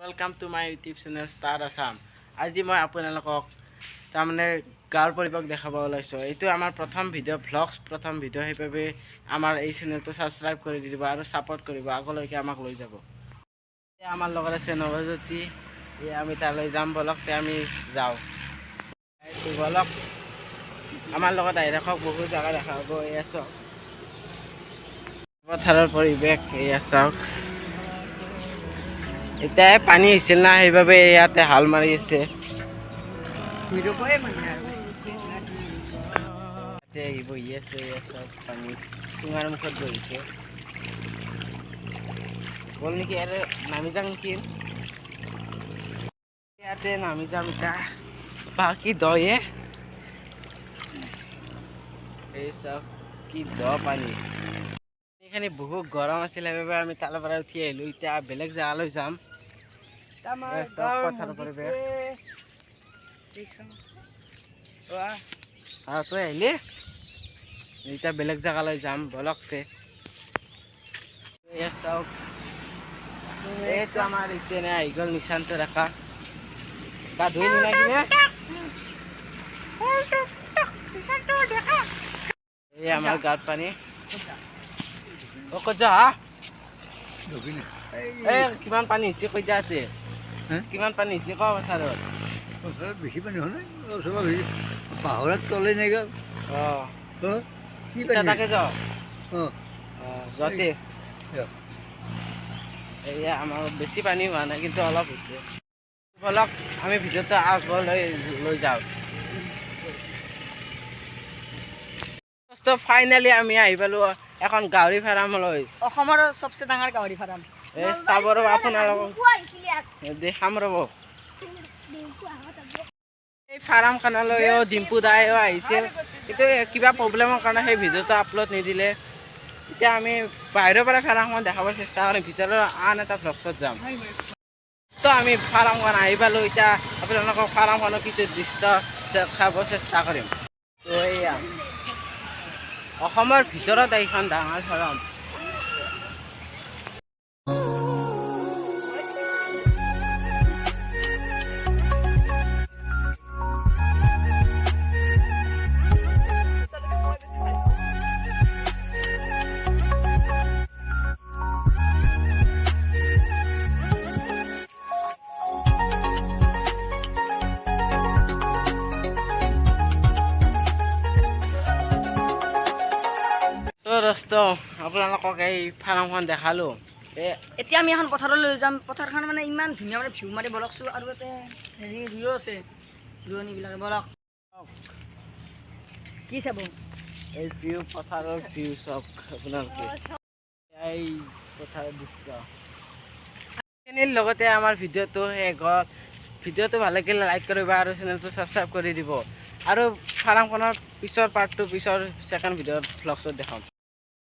Welcome to my YouTube channel Star Assam. আজি মই আপোনালোকক তাৰমানে গাঁৱৰ পৰিৱেশ দেখাব ওলাইছোঁ। এইটো আমাৰ প্ৰথম ভিডিঅ', ভ্লগছ প্ৰথম ভিডিঅ'। সেইবাবে আমাৰ এই চেনেলটো ছাবস্ক্ৰাইব কৰি দি দিব আৰু ছাপোৰ্ট কৰিব, আগলৈকে আমাক লৈ যাব। এতিয়া আমাৰ লগত আছে নৱজ্যোতি। এই আমি তালৈ যাম, ব'লক তে আমি যাওঁ। এইটো ব'লক, আমাৰ লগত আহি ৰাখক, বহুত জেগা দেখা হ'ব। এয়া চাওক পথাৰৰ পৰিৱেশ, এয়া চাওক। এতিয়া পানী হৈছিল না, সেইবাবে ইয়াতে হাল মাৰি আছে। ইয়াতে আহি বহি আছো। এয়া চাওক, পানী চুঙাৰ মুখত বহিছে। ব'ল নেকি, ইয়াতে নামি যাম নেকি? ইয়াতে নামি যাম এতিয়া। বাকী দয়ে এই চাওক কি দ পানী। এইখিনি বহুত গৰম আছিল, সেইবাবে আমি তাৰ পৰা উঠি আহিলো। এতিয়া বেলেগ জেগালৈ যাম। এই চাওক পথাৰৰ পৰিৱেশ। তই আহিলি, এতিয়া বেলেগ জেগালৈ যাম, ব'লক তে। এয়া চাওক, এইটো আমাৰ এতিয়া আহি গ'ল নিশান্ত ডেকা। গা ধুই নাই কিনে। এই আমাৰ গাঁত পানী। অ, ক'ত যা হা? এই কিমান পানী হৈছে কৈ যা ইয়াতে। কিমান পানী হৈছে ক পথাৰত? বেছি পানী হোৱা নাই, অলপ হৈছে। পাহৰাত তলে নাই গ'ল। কি এতিয়া পানী? তাকে যাওঁ। অঁ। অঁ, যোৱাতে। এয়া আমাৰ বেছি পানী হোৱা নাই, কিন্তু অলপ হৈছে। ব'লক, আমি ভিডিঅ'টো আগলৈ লৈ যাওঁ। তো ফাইনেলি আমি আহি পালোঁ এখন গাহৰি ফাৰ্মলৈ। অসমৰ চবচে ডাঙৰ গাহৰি ফাৰ্ম। এই চাব ৰ'ব, আপোনালোকক দেখাম ৰ'ব। এই ফাৰ্মখনলৈও ডিম্পু দাইও আহিছিল, কিন্তু কিবা প্ৰব্লেমৰ কাৰণে সেই ভিডিঅ'টো আপলোড নিদিলে। এতিয়া আমি বাহিৰৰ পৰা ফাৰ্মখন দেখাব চেষ্টা কৰিম, ভিতৰৰ আন এটা ভ্লগছত যাম। তো আমি ফাৰ্মখন আহি পালোঁ। এতিয়া আপোনালোকক ফাৰ্মখনৰ কিছু দৃশ্য দেখাব চেষ্টা কৰিম। তো এয়া অসমৰ ভিতৰত এইখন ডাঙৰ ফাৰ্ম। তো দোস্ত, আপোনালোকক এই ফাৰ্মখন দেখালোঁ। এই এতিয়া আমি এখন পথাৰলৈ যাম। পথাৰখন মানে ইমান ধুনীয়া, মানে ভিউ মাৰি বলকচোন। আৰু ইয়াতে হেৰি ৰুইও আছে ৰোৱনীবিলাকে। বলক, কি চাব? এই ভিউ, পথাৰৰ ভিউ চাওক আপোনালোকে, এই পথাৰৰ দৃশ্য। এইখিনিৰ লগতে আমাৰ ভিডিঅ'টো শেষ হ'ল। ভিডিঅ'টো ভাল লাগিলে লাইক কৰিব আৰু চেনেলটো ছাবস্ক্ৰাইব কৰি দিব। আৰু ফাৰ্মখনৰ পিছৰ পাৰ্টটো পিছৰ ছেকেণ্ড ভিডিঅ'ত ভ্লগছত দেখাম।